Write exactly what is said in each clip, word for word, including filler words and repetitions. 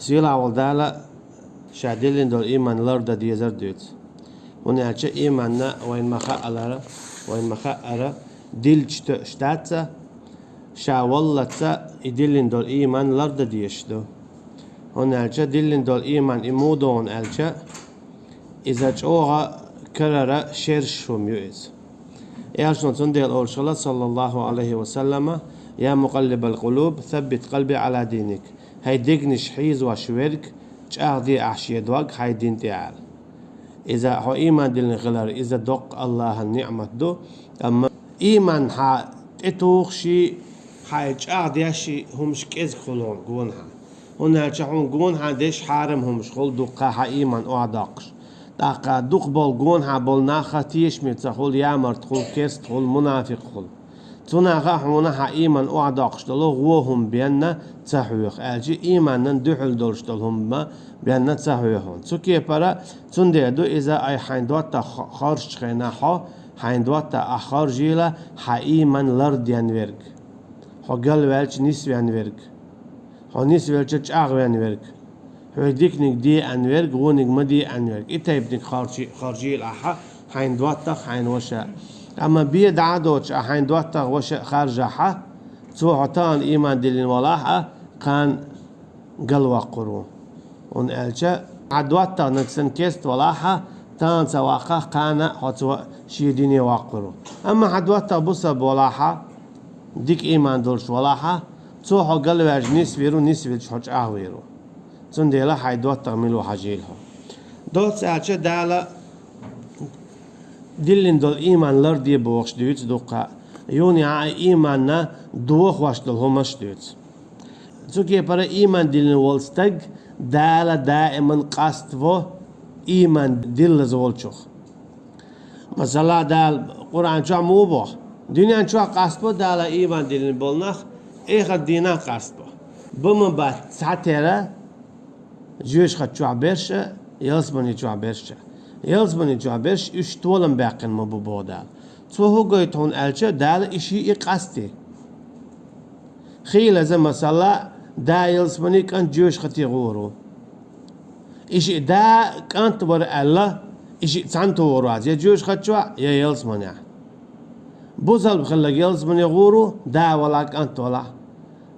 Сийлахь волу Дала ша диллина долу ийман лардан дезар дуьйцу. ХӀунда аьлча ийманна вайн ма хаалара, вайн ма хаара, диллича тоьаш дац, ша валлалц и диллина долу ийман лардан дезаш ду. ХӀунда аьлча диллина долу ийман и муха ду аьлча, иза чӀогӀа карара шераш хӀума ю иза. Элчано цундела олуш хилла, саллаллаху алейхи ва саллама: «Я мукъаллибал къулуб, саббит къалби ала диник». ХӀай дегнаш хьийзош верг, чӀагӀде ахь шен дог хьайн дин тӀе аьлла. Иза хьо ийман диллина хилар, иза доккха Аллахьан ниӀмат ду, амма ийман хьан тӀетухуш, хьайн чӀагӀдеш хӀумаш кӀезиг хуьлу хьуна гонахьа. ХӀунда аьлча хьуна гонахьа деш хьарам хӀумаш хуьлу дуккха хьан ийман охьадоккхуш. ТӀаккха дукха болу гонахьа болу нах тешаме ца хуьлу, ямарт хуьлу, керст хуьлу, мунафикъ хуьлу. Цунах хьуна хьан ийман охьадоккхуш долу вон хӀума бен ца хьоьху, аьлча ийманан дуьхьал долуш долу хӀума бен ца хьоьху хьуна. Цу кепара цундела ду иза, айхьа хьайн доттагӀа хо-, хоржучу хенахь хьо, хьайн доттагӀа ахь хоржийла, хьан ийман ларден верг, хьо галваьлча нисвен верг, хьо нисвелча чӀагӀвен верг, хьоьга диканиг де аьлла верг, вониг ма де аьлла верг. И тайпаниг хоржи-, хоржийла ахьа хьайн доттагӀа, хьайн ваша. Амма бен дӀа а доцуш ахь хьайн доттагӀа, ваша а харжахьа, цо хьо тахана ийман диллина валахьа, кхана галвоккхур ву. ХӀунда аьлча хьан доттагӀниг санна керст валахьа, тахана ца ваккхахь, кхана а хьо цо шен дине воккхур ву. Амма хьан доттагӀа бусалба валахьа, дика ийман долуш валахьа, цо хьо галваьлча нисвийр ву, нисвелча хьо чӀагӀвийр ву. Цундела хьайн доттагӀа мила ву хьажийла хьо. Доцца аьлча Дала диллина долу ийман ларде бохуш дуьйцу дуккха. Юха а ийманна дохош долу хӀумаш дуьйцу. Цу кепара ийман диллина волу стаг Дала даиман къаставо ийман диллаза волчух. Масала, Дала Къуръан чохь муха боху: «Дуьнен чохь къаставо Дала ийман диллина болу нах, эхарт дийнахь къаставо». Бу ма бац цхьатерра жоьжахати чохь берш а, ялсамани чохь берш а. Ялсамани чохь берш уьш толам баьккхина ма бу боху Дала. Цо хӀун гойту хьуна аьлча, Дала и шиъ и къасти. Хийлаза, масала, да ялсамани, кӀант жоьжахати гӀур ву. И шиъ да, кӀант вара аьлла, и шиъ цхьаьна тухур вац я жоьжахати чохь, я ялсаманехь. Бусалба хилларг ялсамане гӀур ву, да валахь, кӀант валахь.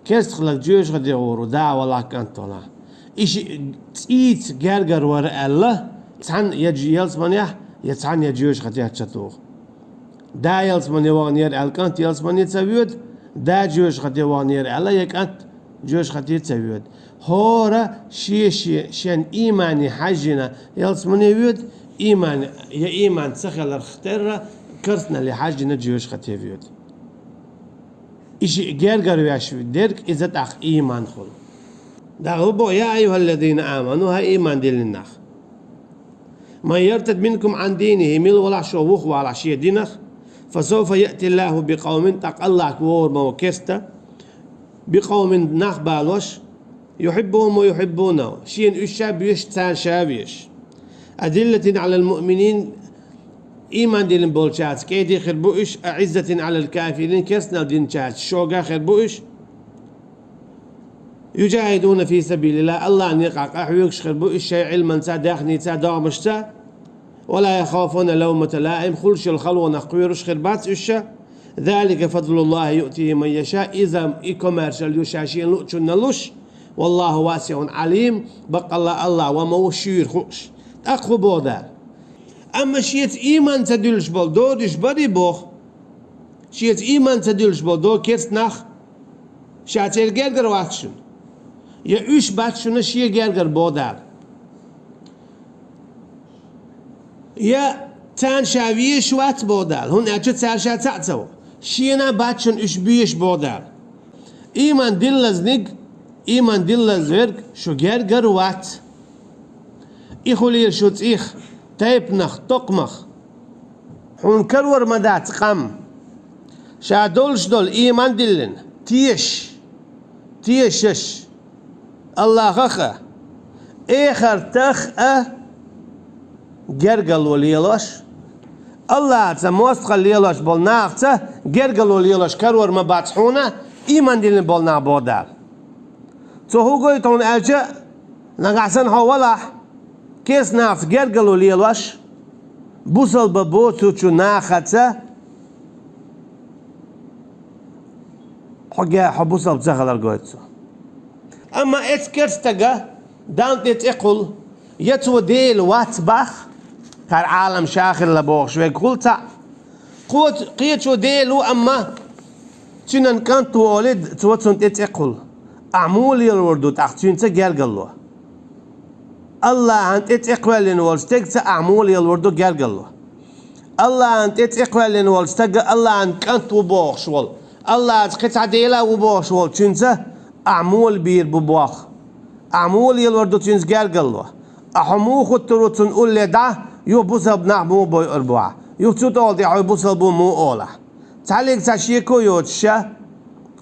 Керста хилларг жоьжахати гӀур ву, да валахь, кӀант валахь. И шиъ цӀийца гергара вара аьлла, цхьаьна я ялсаманехь, я цхьаьна я жоьжахатехь ца туху. Да ялсамане ваханера аьлла, кӀант ялсамане ца воьду, да жоьжахате ваханера аьлла, я кӀант жоьжахате ца воьду. ХӀора шен-шен, шен иймане хьаьжжина ялсамане воьду, ийман, я ийман ца хиларх терра, керстаналле хьаьжжина жоьжахате воьду. И шиъ гергара веш дерг, иза тӀаккха ийман хуьлу. ДӀахо боху: «Я айюхаллазина аману», хӀай ийман диллина нах. «Ман яртадд минкум ан динихи», мила валахь шух вухавалахь шен динах, «фасавфа яътиллаху бикъавмин», тӀаккха Аллахь вогӀур ма ву керста, «бикъавмин», нах балош, «юхиббухум ва юхиббунаху», шена уьш ша безаш, царна ша везаш. «Азиллатин алал муъминин», ийман диллина болчаьрца кӀеде хир бу уьш, «аӀиззатин алал кафирин», керстаналла диначаьрца шога хир бу уьш. «Юджахидуна фи сабилиллахь», Аллахьан некъахь къахьоьгуш хир бу уьш шайн Ӏилманца, даьхница, догӀмашца. «Ва ла яхафуна лавмата лаим», хуьлуш йолу халонах кхоьруш хир бац уьш ша. «Залика фадлуллахи юътихи ман яша», иза и комаьршалла ю ша шена луучунна луш. «Валлаху васиун Ӏалим», баккъалла Аллахь ван ма ву шуьйра хууш. ТӀаккха хӀун боху Дала? Амма шеца ийман ца дуьллуш болу догӀа уьш барий боху? Шеца ийман ца дуьллуш болу догӀа керста нах? Ша церан гергара вац шуна? Я уьш бац шуна шен гергара, боху Дала? Я царна ша везаш вац, боху Дала, хӀунда аьлча цара ша цхьаъ ца ву. Шена а бац шуна уьш безаш, боху Дала. Ийман диллазниг, ийман диллазверг шу гергара вац. И хуьлийла шу цӀих, тайпанах, токхамах. Хьуна карор ма дац къам. Ша долуш долу ийман диллина, тешаш, тешаш, Аллахах а, эхартах а гергарло лелош, Аллахьца мостагӀалла лелош болу нахаца гергарло лелош карор ма бац хьуна, ийман диллина болу нах, боху Дала. Цо хӀун гойту хьуна аьлча, Нагахь санна хьо валахь, керста нахаца гергарло лелош, бусалба боцучу нахаца хьо ге-, хьо бусалба ца хилар гойту цо. Амма эцу керста стага Далла тӀе цӀе кхуллу, я цо Дела вац бах, хӀара Ӏалам ша хилла бохуш верг хуьлу цхьаъ. Кхо-, кхечо Дела ву, амма цуьнан кӀант ву олий, цо цунна тӀе цӀе кхуллу. Ахь муха лелор ду тӀаккха цуьнца гергарло? АллахӀан тӀе цӀе кхоьллина волчу стегца ахь муха лелор ду гергарло? АллахӀан тӀе цӀе кхоьллина волчу стага АллахӀан кӀант ву бохуш волу, АллахӀца кхин цхьа дела а ву бохуш волчуьнца ахь муха бийр бу болх? Ахь муха лелор ду цуьнца гергарло? Ахь хьо муха хуттур ву цунна улле дӀа, юха бусалба нах муха бойур бу ахь? Юха цу тӀехула тӀе хьо бусалба ву муха олахь? Цхьаьллиг цхьа шеко йоцуш ша,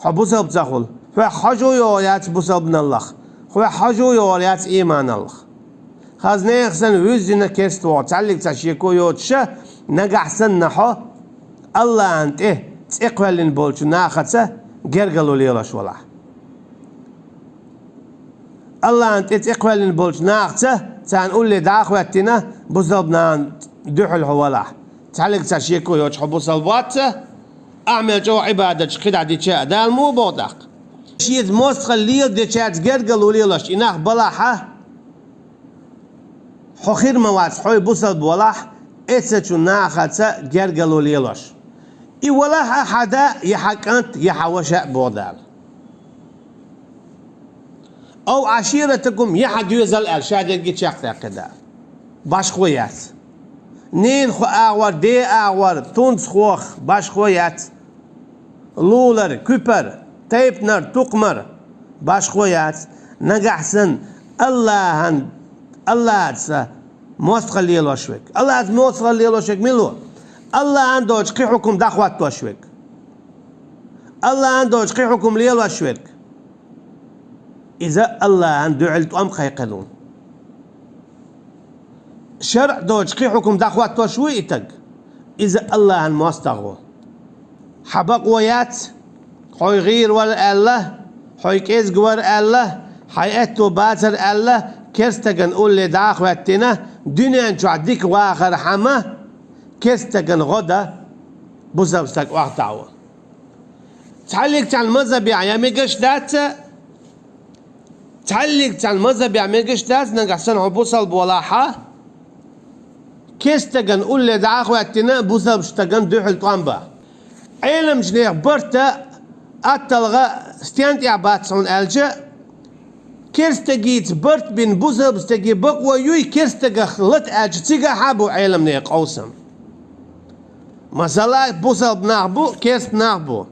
хьо бусалба ца хуьлу. Хьоьх хьожа йогӀур яц бусалбаналлах. Хьоьх хьожа йогӀур яц ийманаллах. Хаза нехан санна вуьззина керста вогӀу, цхьаьллиг цхьа шеко йоцуш ша, нагахь санна хьо АллахӀан тӀе цӀе кхоьллина болчу нахаца гергарло лелош валахь. АллахӀан тӀе цӀе кхоьллина болчу нахаца, царна улле дӀа а хӀоьттина, бусалба нахана дуьхьал хьо валахь. Цхьаьллиг цхьа шеко йоцуш хьо бусалба вац, ахь мел чӀогӀа Ӏибадаташ кхидӀа дича а, Дала муха боху тӀаккха? Шеца мостагӀалла леладечаьрца гергарло лелош и нах балахь а, хьо хир ма вац, хьо бусалба валахь, эцачу нахаца гергарло лелош. И валахь а хьан да, я хьан кӀант, я хьан ваша а боху Дала. Ау Ӏаширатакум, я хьан доьзал аьлла, ша дерриге чекхдаьккхи Дала. Башхо яц. Ненахо агӀор, ден агӀор, тунцхох, башхо яц. Лулар, куьпар, тайпанар, тукхамар, башхо яц. Нагахь санна АллахӀан, АллахӀаца мостагӀалла лелош верг. АллахӀаца мостагӀалла лелош верг мила ву? АллахӀан доцуш кхин хьукам дӀахӀоттош верг. АллахӀан доцуш кхин хьукам лелош верг. Иза АллахӀан дуьхьал тӀом кхайкхина ву. ШарӀ доцуш кхин хьукам дӀахӀоттош вуй и стаг? Иза АллахӀан мостагӀа ву. Хьан бакъо яц, хьо гӀийр вара аьлла, хьо кӀезиг вара аьлла, хьан аьтто бацара аьлла, керста стагана улле дӀа а хӀоьттина, дуьнен чохь дика вахархьама, керста стагана гӀо дан бусалба стаг охьатаӀо. Цхьаьллиг цхьана мазхӀабехь я мегаш дац, цхьаьллиг цхьана мазхӀабехь мегаш дац, нагахь санна хьо бусалба валахь а, керста стагана улле дӀа а хӀоьттина, бусалба стагана дуьхьал тӀом бан. Ӏеламчу нехан барт а, атталгӀа стен тӀехь бац хьуна аьлча, керста стагица барт бина бусалба стаге бакъо юй керста стагах лата аьлча, цигахь а бу Ӏеламнехан къовсам. Масала, бусалба нах бу, керста нах бу.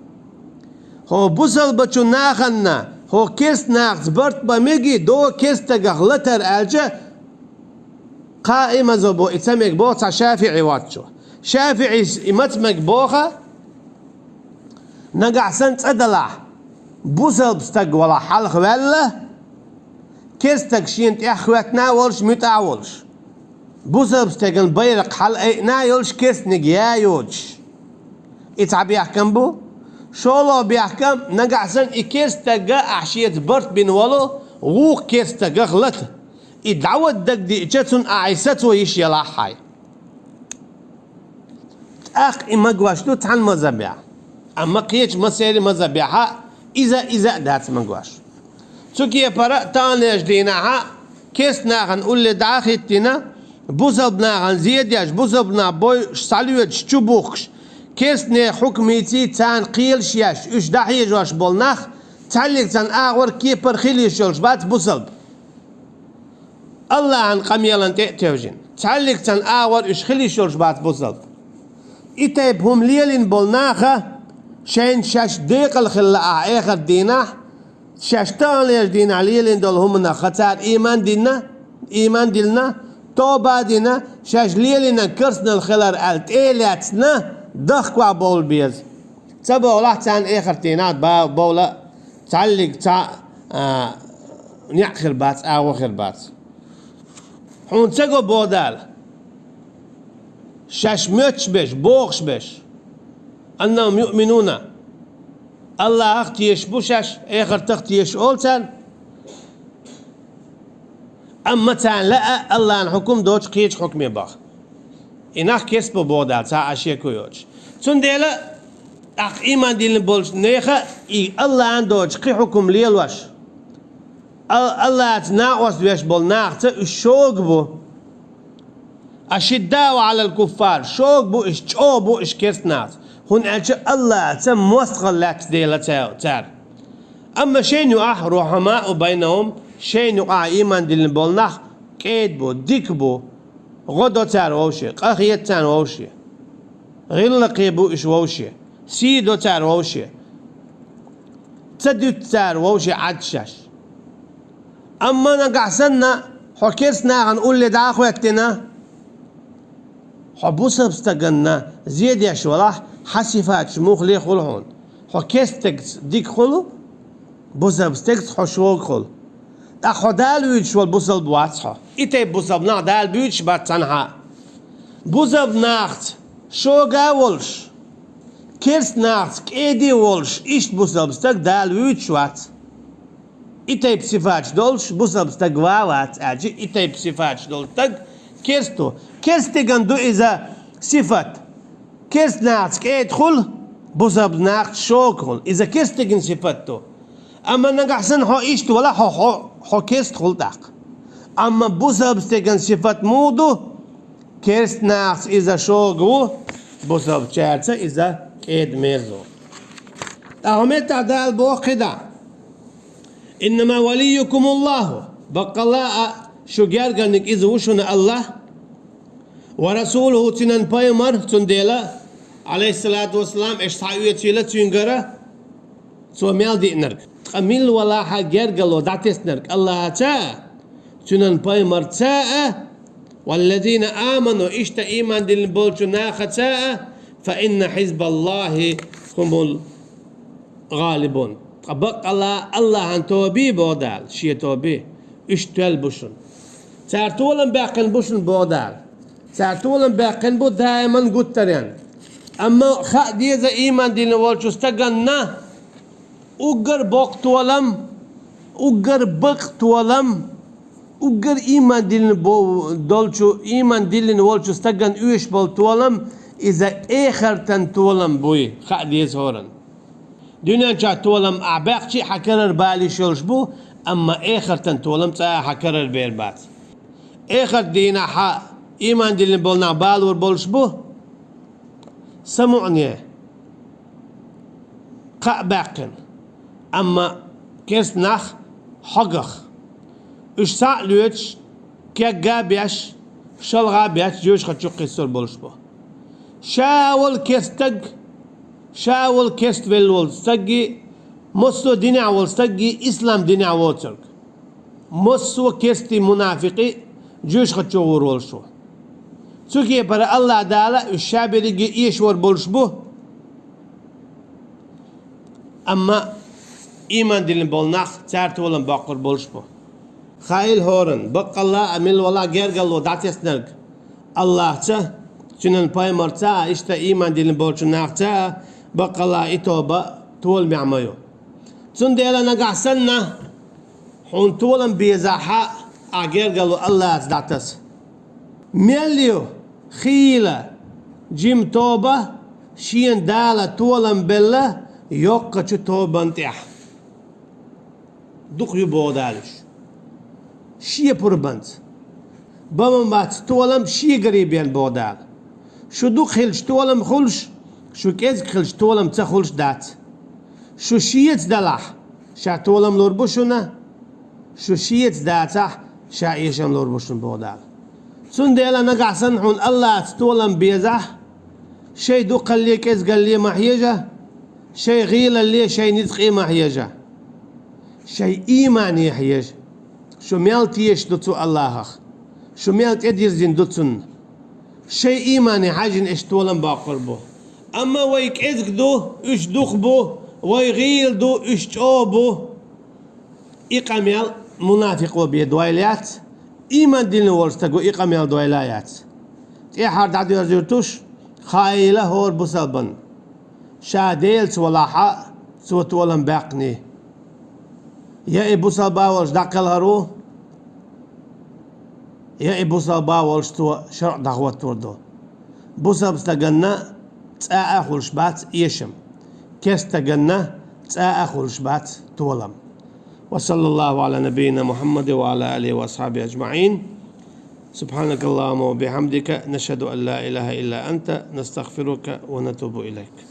ХӀо бусалбачу нахана, хӀо керста нахаца барт бан мегий, догӀу керста стагах латар аьлча, кхаа и мазхӀабо и ца мега боху цхьа шафиӀи воцчо. ШафиӀис и маца мега боху, нагахь санна цӀа далахь, бусалба стаг валахь хьалха ваьлла, керста стаг шена тӀехь хӀоьттина а волуш, муьтӀахь а волуш, бусалба стеган байракх хьала айъина а йолуш, керстаниг я йоцуш. И цхьа бехкам бу. ШолгӀа бехкам, нагахь санна и керста стаг ахь шеца барт бина волу вукху керста стагах лата. И дӀавада дагадеъча, цунна ахь и сацо йиш ялахь хьайн. ТӀаккха и магош ду цхьана мазхӀабехь. Амма кхечу массеран мазхӀабехь а иза, иза а дац магош. Цу кепара а таханлерчу дийнахь а керста нахана улле дӀа а хӀиттина, бусалба нахана зе деш, бусалба нах бойуш, схьалоьцуш, чубухкуш, керста нехан хьукмийций царна кхелаш еш, уьш дӀахьежош болу нах, цхьаьллиг цхьана агӀор, кепара хила йиш йолуш бац бусалба. АллахӀан къамелан тӀе а тевжина, цхьаьллиг цхьана агӀор уьш хила йиш йолуш бац бусалба. И тайпа хӀума лелийна болу наха шайна шаьш декъала хилла ахь эхарт дийнахь, шаьш таханлерчу дийнахь лелийна долу хӀуманах хан цара ийман дина, ийман дилна, тоба а дина, шаьш лелийнарг керстаналла хилар аьлла тӀе а лаьцна, дахкаван бовла беза. Ца бовлахь, царна эхарт дийнахь ба-, бовла цхьаьллиг цхьа, а, неӀ хир бац, агӀо хир бац. Хьуна ца го боху Дала, шаьш моьттуш берш, бохуш берш, «Аннахум юъминуна», АллахӀах тешаш бу шаьш, эхартах тешаш олу царна. Амма царна лаа Аллахьан хьукум доцуш кхечу хьукуме баха. И нах керста бу боху Дала, цхьа а шеко йоцуш. Цундела тӀаккха ийман диллина болчу нехан и Аллахьан доцуш кхин хьукум лелош, Ал-, Аллахьца накъост веш болу нахаца уьш шога бу. Ашиддау Ӏалал куффар, шога бу уьш, чӀогӀа бу уьш керста нахаца, хӀунда аьлча Аллахьца мостагӀалла лаьтташ дела ца-, цара. Амма шайна юкъахь рухьамау байнахум, шайна юкъахь ийман диллина болу нах кӀеда бу, дика бу, гӀо до цара вовше, къа хета царна вовше, гӀиллакхе бу уьш вовше, сий до цара вовше, ца дуьту цара вовше Ӏад шаьш. Амма нагахь санна, хьо керста нахана улле дӀа а хӀоьттина, хьо бусалба стаганна зе деш валахь, хьан сифаташ муха ле хуьлу хьуна? Хьо керста стегца дика хуьлу, бусалба стегца хьо шога хуьлу. ТӀаккха хьо Дала вуьйцуш волу бусалба вац хьо. И тайпа бусалба нах Дала буьйцуш бац цхьанхьа а. Бусалба нахаца шога а волуш, керста нахаца кӀеда а волуш, иштта бусалба стаг Дала вуьйцуш вац. И тайпа сифаташ долуш бусалба стаг ван а вац, аьлча и тайпа сифаташ долу стаг керста ву. Керста стеган ду иза сифат. Керста нахаца кӀеда хуьлу, бусалба нахаца шога хуьлу. Иза керста стеган сифат ду. Амма нагахь санна хьо иштта валахь, хьо, хьо, хьо керста хуьлу тӀаккха. Амма бусалба стеган сифат муха ду? Керста нахаца иза шога ву, бусалбачаьрца иза кӀеда, мерза ву. ТӀаккха хӀун меттахь Дала боху кхидӀа? «Иннама валиййукумуллаху», баккъалла а шу гергарниг иза ву шуна Аллахь, «ва расулуху», цуьнан пайхамар, цундела, Ӏалайхиссалату вассалам, аша схьаоьцийла цуьнгара, цо мел диънарг. Ткъа милла валахь а гергарло дӀатеснарг Аллахьаца а, цуьнан пайхамарца а, «валлазина аману», иштта ийман диллина болчу нахаца а, «фа инна хьизбаллахи хумул гӀалибун». Ткъа баккъалла Аллахьан тоби, боху Дала, шен тоби, уьш тоьлла бу шуна. Цара толам баьккхина бу шуна, боху Дала. Цара толам баьккхина бу даиман гуттаренна. Амма хаа деза ийман диллина волчу стаганна уггар боккха толам, уггар бакъ толам, уггар ийман диллина бо-, долчу, ийман диллина волчу стагана оьшуш болу толам, иза эхартан толам буй, хаа деза хӀоранна. Дуьнен чохь толам ахь баьккхича а хьан карара бала йиш йолуш бу, амма эхартан толам цкъа а хьан карара бер бац. Эхарт дийнахь хьан ийман диллина болу нах балор болуш бу? Самукъане, кхаъ баьккхина, амма керста нах хьогах. Уьш схьа а лоьцуш, кегга а беш, шалгӀа а беш, жоьжахати чу кхиссор болуш бу. Ша волу керста стаг, ша волу керста велла волу стаггий, массо а динехь волу стаггий, ислам динехь воцург. Массо а керстий, мунафикъий жоьжахати чу гӀур волуш ву. Цу кепара Аллахь Дала уьш ша берриге эшавар болуш бу, амма ийман диллина болу нах цара толам боккхур болуш бу. Хаийла хӀоранна, баккъалла а милла валахь гергарло дӀатеснарг Аллахьца, цуьнан пайхамарца а, иштта ийман диллина болчу нахаца а, баккъалла и тоба толамехь ма ю. Цундела нагахь санна, хьуна толам безахь а, ахь гергарло Аллахьца дӀатаса. Мел ю хийла жима тоба, шена Дала толам белла йоккхачу тобанна тӀехь. Дукха ю, боху Дала, уьш. Шен пурбанца. Бан ма бац толам шегарий бен, боху Дала. Шу дукха хилча толам хуьлуш, шу кӀезиг хилча толам ца хуьлуш дац. Шу шеца далахь, ша толам лур бу шуна, шу шеца дацахь, ша эшам лур бу шуна, боху Дала. Цундела нагахь санна хьуна Аллахьца толам безахь, шайн дукхалле, кӀезгалле ма хьежа, шайн гӀийлалле, шайн ницкъе ма хьежа. Шайн иймане хьежа. Шу мел тешаш ду цу Аллахьах? Шу мел тӀедирзина ду цунна? Шайн иймане хьаьжжина аша толам боккхур бу. Амма вай кӀезиг ду, уьш дукха бу, вай гӀийла ду, уьш чӀогӀа бу. И къамел мунафикъо бен дойла яц, ийман диллина волу стаго и къамел дойла а яц. ТӀаьххьара дӀадоьрзуьйтуш, хаийла хӀора бусалбан, ша Делаца валахь а, цо толам баьккхиний. Я и бусалба волуш дӀакхелхар ву, я и бусалба волча цо шарӀ дӀахӀоттор ду. Бусалба стаганна цкъа а хуьлуш бац эшам, керста стаганна цкъа а хуьлуш бац толам. وصلى الله على نبينا محمد وعلى آله وأصحابه أجمعين. سبحانك اللهم وبحمدك، نشهد أن لا إله إلا أنت، نستغفرك ونتوب إليك.